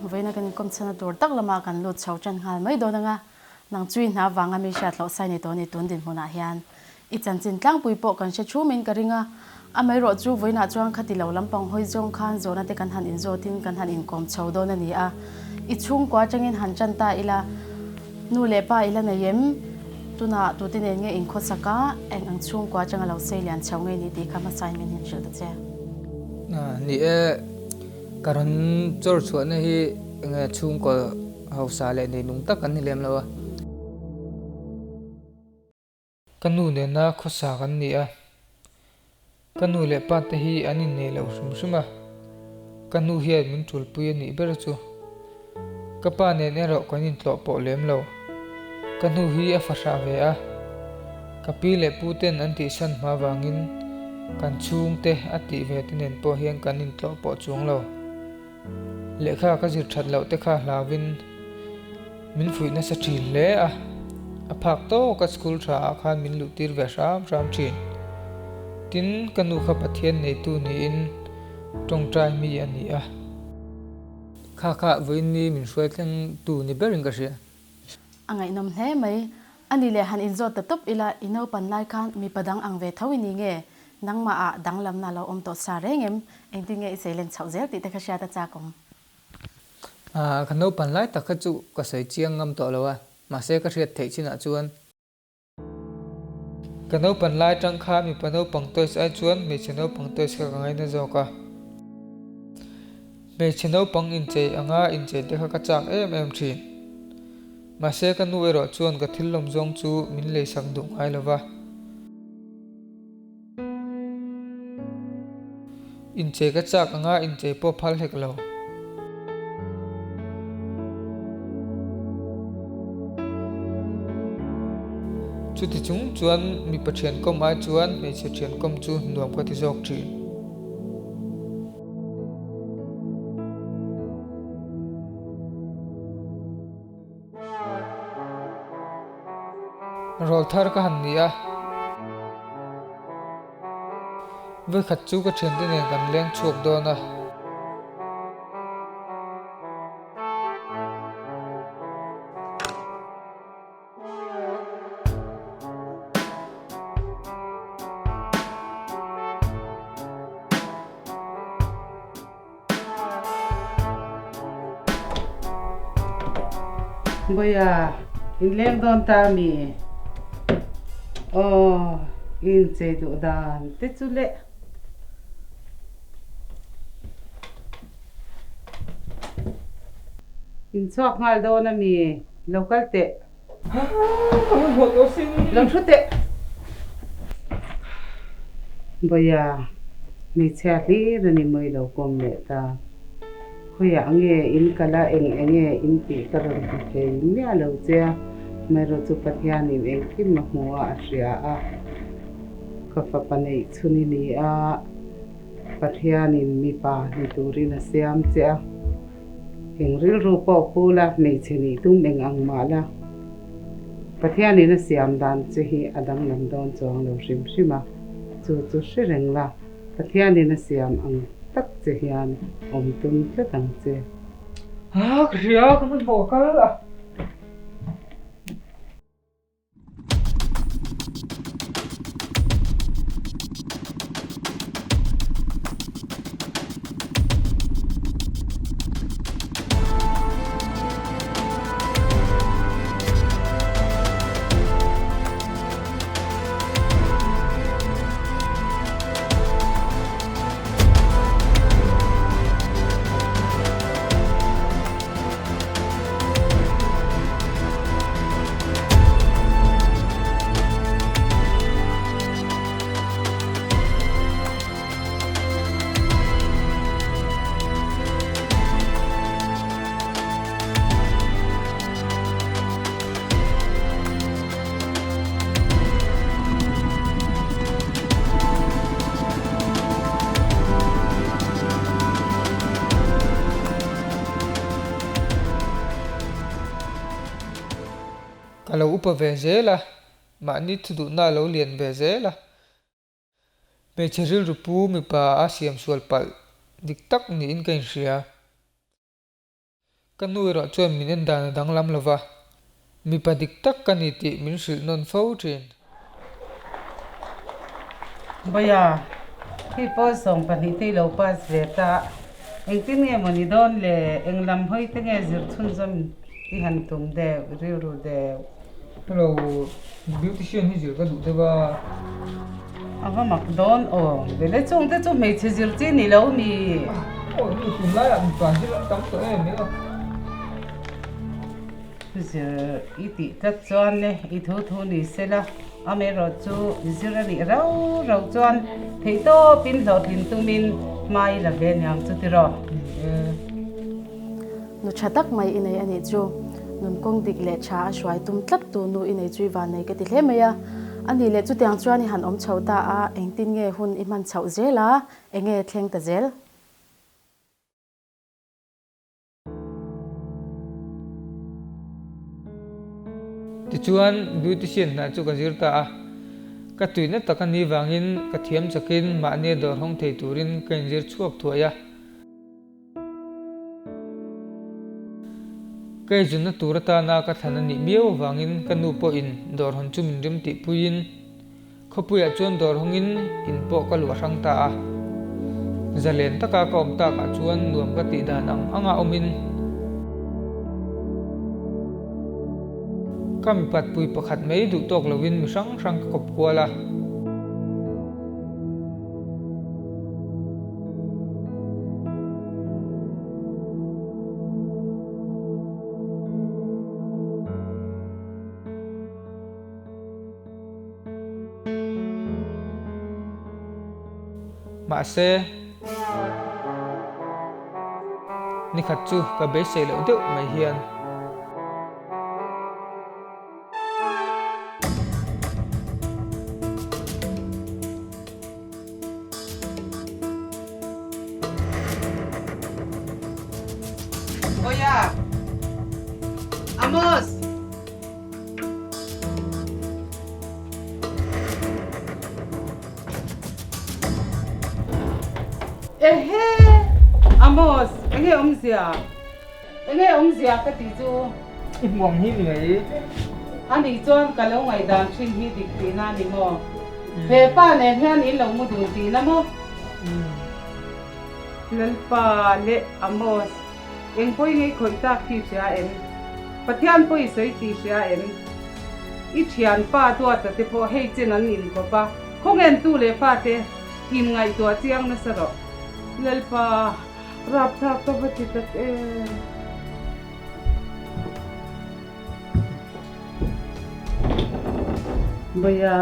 Vawiina kan inkawm chhana tur tak lamah kan lut chho tan nghal mai dawn anga, nang chu i hna vanga mi hriat loh sai ni tawh ni tun dinhmunah hian i chanchin tlangpui pawh kan hre thumin ka ring a. Amaherawh chu vawiinah chuan khati lo lampang hawi zawng khan zawhna te kan han inzawtin kan han inkawm chho dawn a ni a. I chhungkua atangin han tan ta ila, nu leh pa ila nei em? Tunah tute nen nge inkhawsak a, eng ang chhungkua atanga lo sei lian chho nge ni tih kha hmasain min inhrilh ta che. Ni e, ka rawn chawr chhuahna hi enge chhungkaw hausa leh neinung tak an ni lem lo a. Ka nu nena khawsa kan ni a, ka nu leh pa te hi an innei lo hrim hrim a, ka nu hian min tulpui a nih ber chu. Ka pa nen erawh kan intlawh pawh lem lo. Ka nu hi a fahrah ve a, ka pi leh pu ten an tihsan hma vangin kan chhungte a tih ve te nen pawh hian kan intlawh pawh chuang lo. Lehkha ka zir that loh te kha hlauvin min fuih nasa thin hle a, a phak tawk a school tha ah khan min luh tir ve hram hram thin. Tin, ka nu kha Pathian neitu niin tawngtai mi a ni a. Kha kha vawiin ni min hruai thleng tu ni berin ka hria. A ngaihnawm hle mai. A ni leh han inzawt ta tawp ila, i naupan lai khan mipa dang ang ve tho i ni nge? Nangmah ah danglamna lo awm tawh sa reng em? Engtin nge i seilen chhoh zel tih te kha hriat a chak awm. Aaa, ka naupan lai tak kha chu ka sawi chiang ngam tawh lo a, mahse ka hriat theih chinah chuan. Ka naupan lai atang kha mipa naupang toys ai chuan hmeichhe naupang toys kha ka ngaina zawk a. Hmeichhe naupang inchei anga inchei te kha ka chak em em thin. Mahse ka nu erawh chuan ka thil lawm zawng chu min leisak duh ngai lo va. Inchei ka chak anga inchei pawh phal hek lo. Chuti chung chuan mipa thiankawm ai chuan hmeichhe thiankawm chu nuam ka ti zawk thin. Rawl thar ka han ni a. Vawikhat chu ka thiante nen kan leng chhuak dawn a. Bawiha, in leng dawn ta mi? Aw, i inchei duh dan te chu le. In chhuak nghal dawn a mi? Lo kal teh. Lo thu teh. Bawiha, hmeichhia hlir a ni mawi lo kawm leh ta. Khawiah nge in kal a, eng eng nge in tih ka rawn hmu thei miah lo che a, amaherawh chu Pathianin engkim a hmu a, a hria a. Ka fapa neih chhun i ni a, Pathianin mipa ni turin a siam che a. Eng rilru pawh pu la, hmeichhe nih tum eng ang mah la, Pathianin a siam dan che hi a danglam dawn chuang lo hrim hrim a, chu chu hre reng la, Pathianin a siam ang tak che hian awm tum tlat ang che. Aa, ka hria, ka hmanhmawh ka kal a. Ka lo upa ve zel a, mahni thuduhna a lo lian ve zel a. Hmeichhe rilru pu mipa a siam sual palh dik tak niin ka inhria. Ka nu erawh chuan min en dan a danglam lo va, mipa dik tak ka ni tih min hrilh nawn fo thin. Bawia, hei pawl 12 te i lo pass ve ta, engtin nge maw ni dawn le, eng lam hawi te nge zir chhunzawm i han tum deuh, rilru deuh. Hello, beautician hi zir ka duh deuh a. A va mak dawn aw, vele chung te chu hmeichhe zir chi ni lo mi. Aw nu tunlaiah mipa zir an tam tawh em e aw. Zir i tih tlat chuan le i thu thu ni sela, amaherawh chu zir a nih rau rau chuan theihtawpin hlawhtlin tumin hma i la ve niang chu tiraw. Nu tha tak mai i nei a nih chu. Nun kawng dik leh tha a hruai tum tlat tu nu i nei chu i van nei ka ti hle mai a. A nih leh chutiang chuan i han awm chho ta a, engtin nge hun i hman chhoh zel a, enge thleng ta zel? Tichuan beautician hna chu ka zir ta a, ka tuihna tak a nih vangin ka thiam chakin mahnia dawr hawng thei turin ka inzir chhuak thuai a. Ka inzunna tur atana ka thlan a nih miau avangin ka nu pawhin dawr hawn chu min rim tihpuiin khawpuiah chuan dawr hawngin in pawh ka luah hrang ta a. Zalen taka ka awm takah chuan nuam ka tih dan ang anga awmin ka mipatpui pakhat mai duh tawk lovin mi hrang hrang ka kawp kual a. Mahse, nikhat chu ka beisei loh deuh mai hian. Oia! Amos! Ehe! Amos, enge awmzia? Enge awmzia ka tih chu? I hmu ang hi ni mai. A nih chuan ka lo ngaihdan thin hi dik tihna a ni maw? He pa nen hian in lo mu dun tihna maw? Lalpa leh Amos, eng pawi ngei khawih tak hi hria em? Pathian pawi sawi tih hria em? I thianpa duata te pawh hei chen an inkawp a, khawngentu leh fate inngaihtuah chiang nasa rawh. Lalpa. Rapthlak ka va ti tak em. Bawia,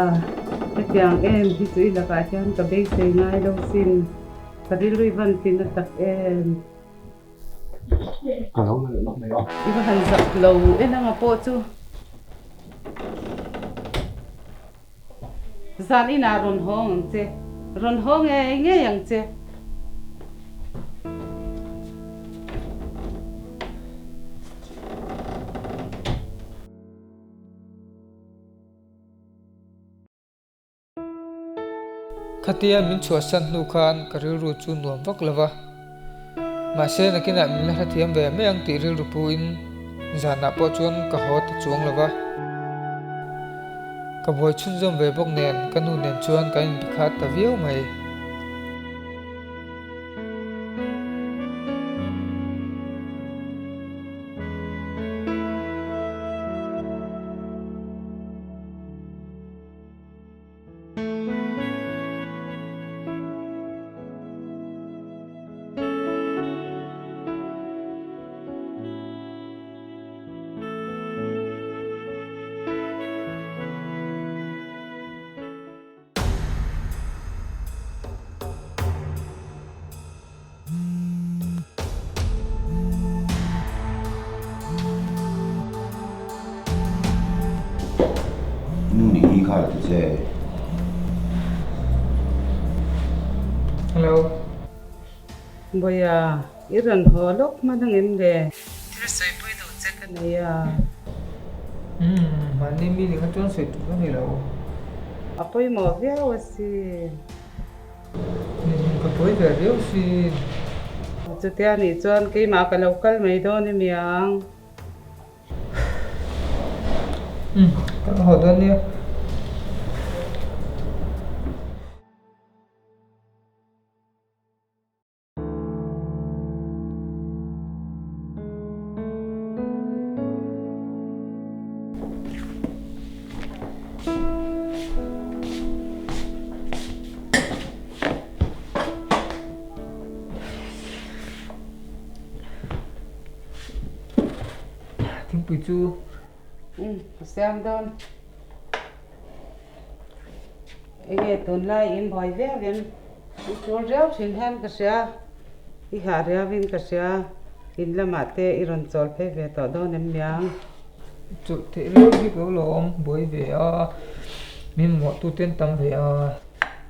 hetiang em hi chu i lakah hian ka beisei ngai lo sin. Ka rilru i van ti na tak em. Ka lo melh lawk mai a. I va han zak lo en anga pawh chu. Zan inah rawn hawng ang che. Rawn haw ngei ngei ang che. Khatia min chhuahsan hnu khan ka rilru chu nuam vak lo va. Mahse nakinah min la hrethiam ve mai ang tih rilru puin zanah pawh chuan ka haw ta chuang lo va. Ka buai chhunzawm ve bawk nen ka nu nen chuan kan inbikhat ta viau mai. Nu nih hi kha ti che. Hello. Bawia, i rawn haw lawk hman ang em le? Thil sawipui duh che ka nei a. Umm, mahni mi nih kha chuan sawi tur ka nei lo. A pawimawh viau asin. Ka buai ve viau sin. Chutia nih chuan keimah ka lo kal mai dawn emi ang. Umm, ka lo haw dawn nia. Thingpui chu. Umm, ka siam dawn. Enge tunlai in buai viau em? I tul riau thin hian ka hria, i hah riau in ka hria, in lamah te i rawn chawl phei ve tawh dawn em niang? Chawlh theih riau bik lo lo awm buai ve a, min mamawh tu te an tam ve a.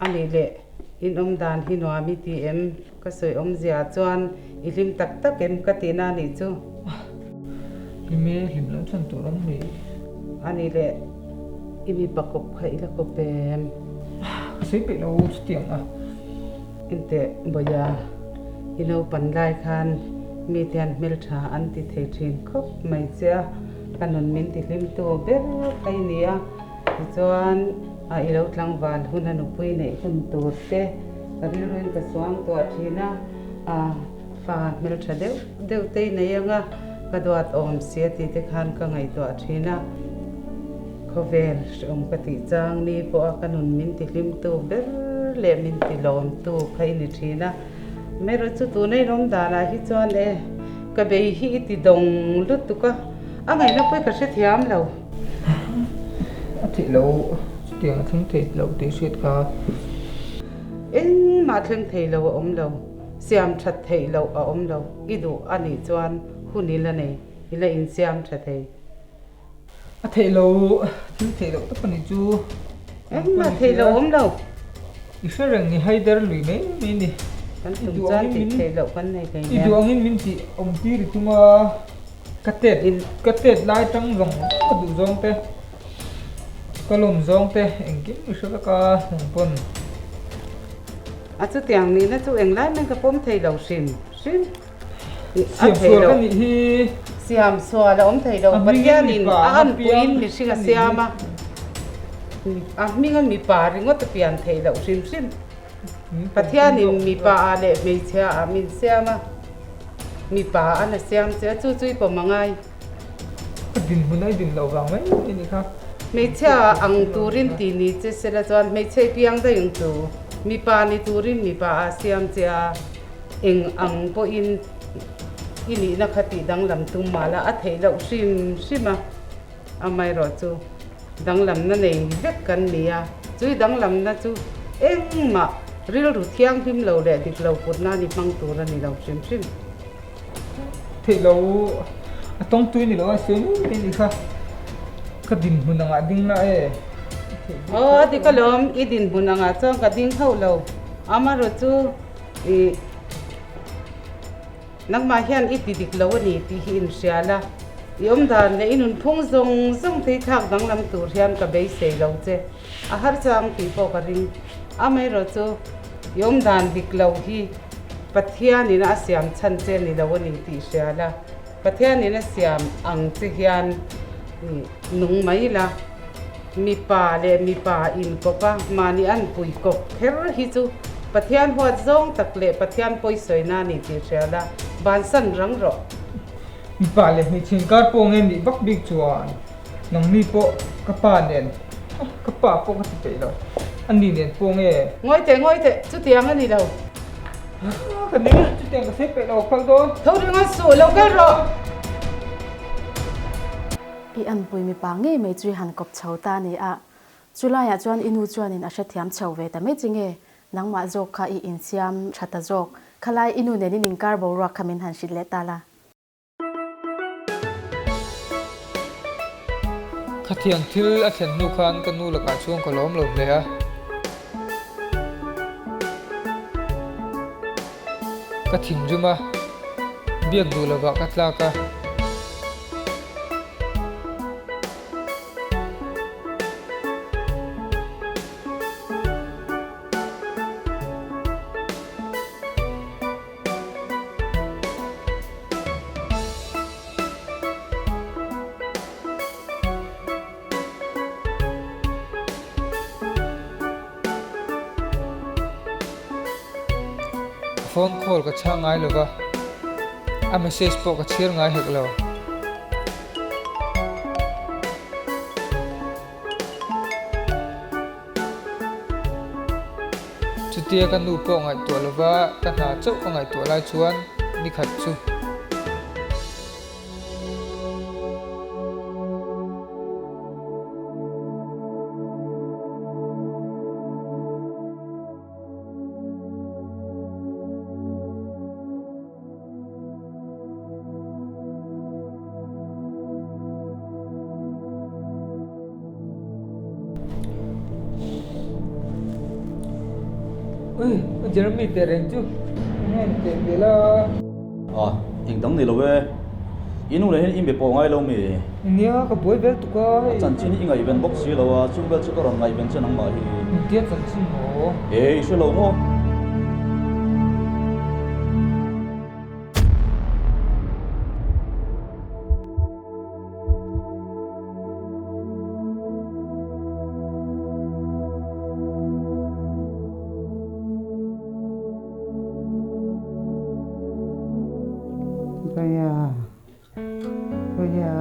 A nih leh in awm dan hi nuam i ti em? Ka sawi awmzia chuan i hlim tak tak em ka tihna a nih chu. Hlim e, hlim loh chhan tur awm ni. A nih leh i mipa kawp kha i la kawp em? Ka sawi peih lo chutiang a. Inteh Bawia, i naupan lai khan mite an hmeltha an ti thei thin khawp mai che a, ka nun min ti hlimtu ber kha i ni a. Tichuan, a i lo tlangval hun a nupui neih hun tur te ka rilruin ka suang tuah thin a, a fa hmeltha deuh deuh te i nei ang a, ka duat awm si a tih te khan ka ngaihtuah thin a. Khawvel hrehawm ka tih chang ni pawh a ka nun min ti hlimtu ber leh min ti lawmtu kha i ni thin a. Amaherawhchu chu tuna in awm danah hi chuan e ka bei hi i ti dawng lutuk a, a ngaihna pawh i ka hrethiam lo. A theih lo, chutiang a thleng thei lo tih hriat kha. Engmah thleng thei lo a awm lo, siam that theih loh a awm lo, i duh a nih chuan hun i la nei, i la insiam tha thei. A theih lo, thil theih loh tak a nih chu. Engmah theih loh a awm lo. I hre reng ni haider lui mai mai ni. Kan tum chuan tih theih loh kan nei hlei nen. I duh angin min tih awm tir i tum a. Ka tet ka tet lai tang zawng ka duh zawng te ka lawm zawng te engkim i hre vek a hnung pawn. A chutiang nihna chu englai mai ka pawm thei lo hrim hrim. A thei lo. Siam sual ka nih hi. Siam sual a awm thei lo. Pathianin a anpuiin mihring a siam a, a hminga mipa ringawt a pian theih loh hrim hrim. Pathianin mipa ah leh hmeichhia ah min siam a, mipa an a siam che a, chu chu i pawm a ngai. Ka dinhmun a i din loh vang mai mai ni kha. Hmeichhia ang turin ti ni che sela chuan hmeichhe i piang daih ang chu. Mipa ni turin mipa ah siam che a, eng ang pawhin i nihna kha tih danglam tum mah la a theih loh hrim hrim a, amaherawhchu Danglamna nei vek kan ni a, chui danglamna chu engmah rilru thianghlim lo leh dik lo putna ni hmang tur a ni lo hrim hrim. Theih lo a tawng tui ni lo a sawi mai mai ni kha ka dinhmun angah ding la e. Aw a dik alawm, i dinhmun angah chuan ka ding hauh lo, amaherawh chu i. Nangmah hian i ti dik lo a ni tih hi inhria la, i awmdan leh i nunphung zawng zawng te hi thlak danglam tur hian ka beisei lo che. A har chang tih pawh ka ring. Amaherawh chu i awmdan dik lo hi Pathianin a siam chhan che ni lo a ni tih hria la, Pathianin a siam ang che hian nung mai la. Mipa leh mipa inkawp a, mahni an pui kawp kher hi chu Pathian huat zawng tak leh Pathian pawisawina a ni tih hria la, bansan rang rawh. Mipa leh hmeichhe inkar pawh nge nih vak bik chuan nangni pawh ka pa nen, ka pa pawh ka ti peih lo, a ni nen pawh nge. Ngawi teh, ngawi teh, chutiang a ni lo. Ka ning, chutiang ka sawi peih lo, kal dawn. Tho ringawt suh, lo kal rawh. I anpui mipa ngei mai chu i han kawp chho ta a ni a, chulaiah chuan i nu chuanin a hrethiam chho ve ta mai chi nge, nangmah zawk kha i insiam tha ta zawk, khalai i nu nen in inkar boruak kha min han hrilh leh ta la. Khatiang thil a thlen hnu khan ka nu lakah chuan ka lawm lo hle a. Ka thinrim a, biak duh lovah ka tlak a. phone call ka chhang ngai lo va, a message pawh ka chhiar ngai hek lo. Chutia ka nu pawh ngaihtuah lova ka hna chauh ka ngaihtuah lai chuan nikhat chu. Ui, u Jeremy teh reng chu enge ni teh vel a? A, eng dang ni lo e. I nu leh hian i be pawh ngai lo mi? Nia, ka buai vel tuk a hei. A chanchin hi i ngaihven bawk si lo a, chung vel chu ka rawn ngaihven che nangmah hi. Engtia chanchin maw? E, i hre lo maw? Vaya, vaya.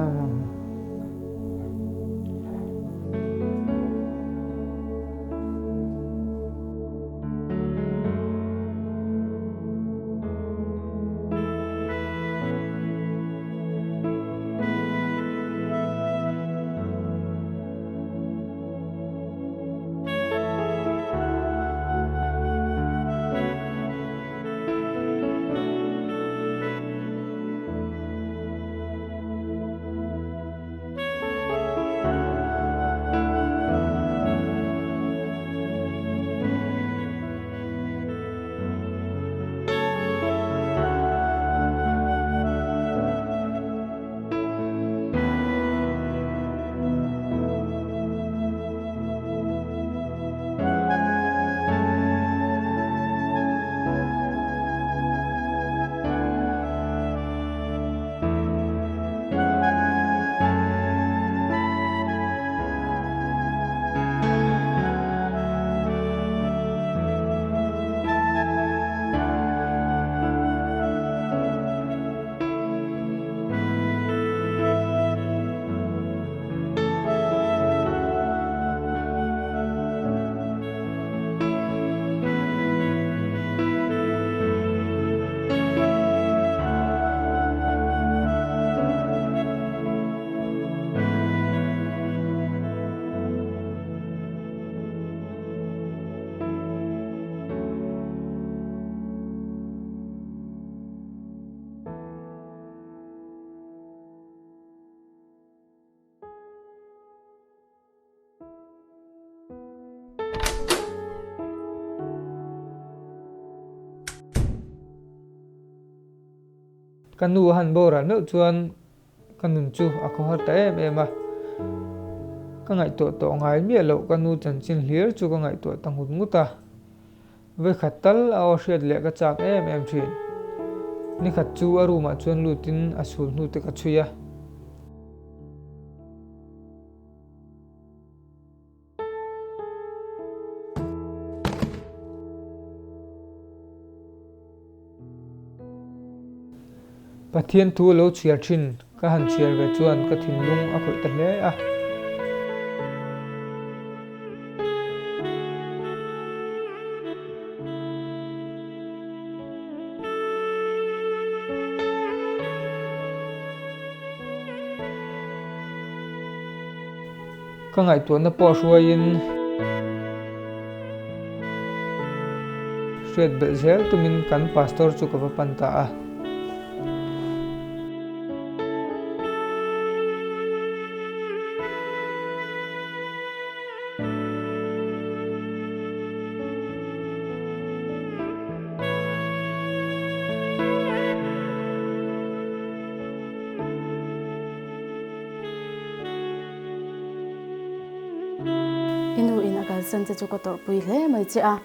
Ka nu a han boral meuh chuan ka nun chu a khawhar ta em em a, ka ngaihtuah tawh ngai miah loh ka nu chanchin hlir chu ka ngaihtuah ta ngut ngut a. Vekhat tal a aw hriat leh ka chak em em thin. Nikhat chu a room ah chuan lutin a sul hnu te ka chhui a. Pathian thu a lo chhiar thin ka han chhiar ve chuan ka thinlung a khawih ta hle a. Ka ngaihtuahna pawh hruaiin hriat belh zel tumin kan pastor chu ka va pan ta a. I nu in a kalsan che chu ka tawrhpui hle mai che a,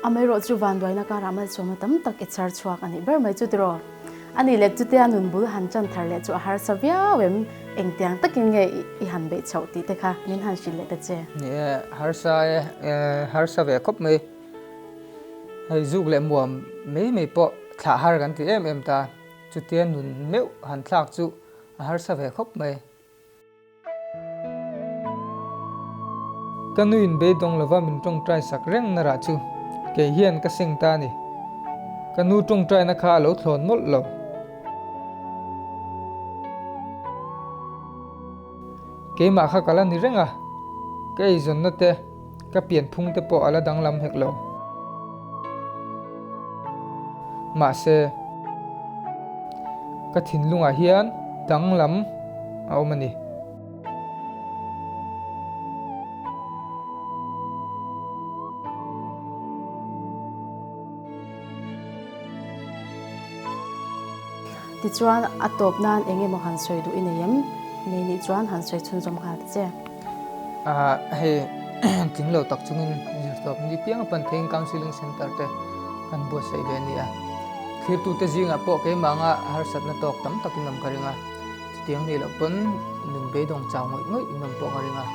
amaherawh chu vanduaina karah malsawmna tam tak i chhar chhuak a nih ber mai chu tiraw? A nih leh chutia nun bul han chan thar leh chu a harsa viau em? Engtiang takin nge i han beih chhoh tih te kha min han hrilh leh ta che. Ni e, harsa e, harsa ve khawp mai. Hei zuk leh muam mai mai pawh thlah har kan ti em em ta. Chutia nun meuh han thlak chu a harsa ve khawp mai. Ka nuin beidawng lova min tawngtai sak reng na rah chu kei hian ka seng ta a ni. Ka nu tawngtaina kha a lo thlawn mawlh lo. Keimah kha ka la ni reng a, ka eizawnna te, ka pianphung te pawh a la danglam hek lo. Mahse, ka thinlungah hian danglam a awm a ni. Tichuan, a tawp nan eng emaw han sawi duh i nei em? Nei nih chuan han sawi chhunzawm nghal ta che. Hei tling lo tak chungin zirtawp ni piang a pan theiin Counselling Centre te kan buatsaih ve a ni a. Thlirtute zingah pawh keimah anga harsatna tawk tam takin awm ka ring a. Chutiang nih loh pawn nun beidawng chau ngawih ngawih in awm pawh ka ring a.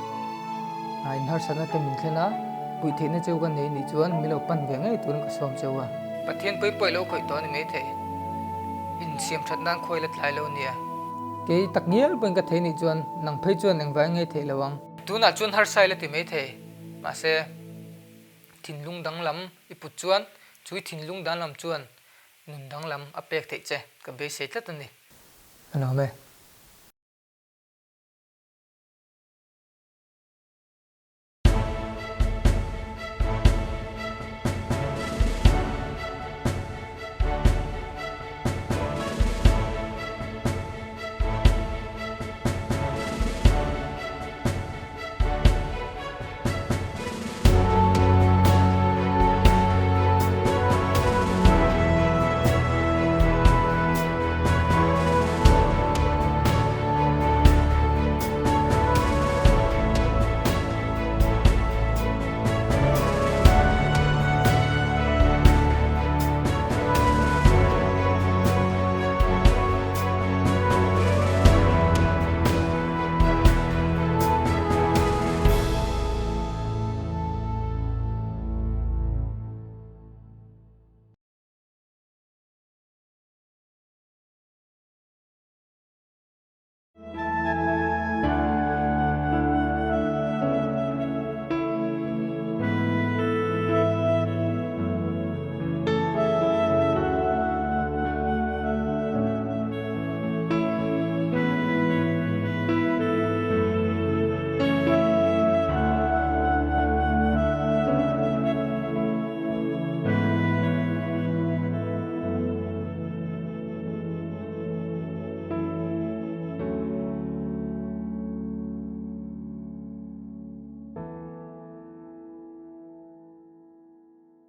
In harsatna te min thlen a, puih theihna cheu ka nei nih chuan min lo pan ve ngei turin ka sawm cheu a. Pathian pawi pawi lo khawih tawh a ni maithei. Insiam that nan khawi la tlai lo nia. Kei tak ngial pawhin ka thei nih chuan nang phei chuan engvai ngei theih lo ang. Tunah chuan harsa ila ti maithei. Mahse, thinlung danglam i put chuan chui thinlung danglam chuan nun danglam a pek theih che ka beisei tlat a ni. A nuam e.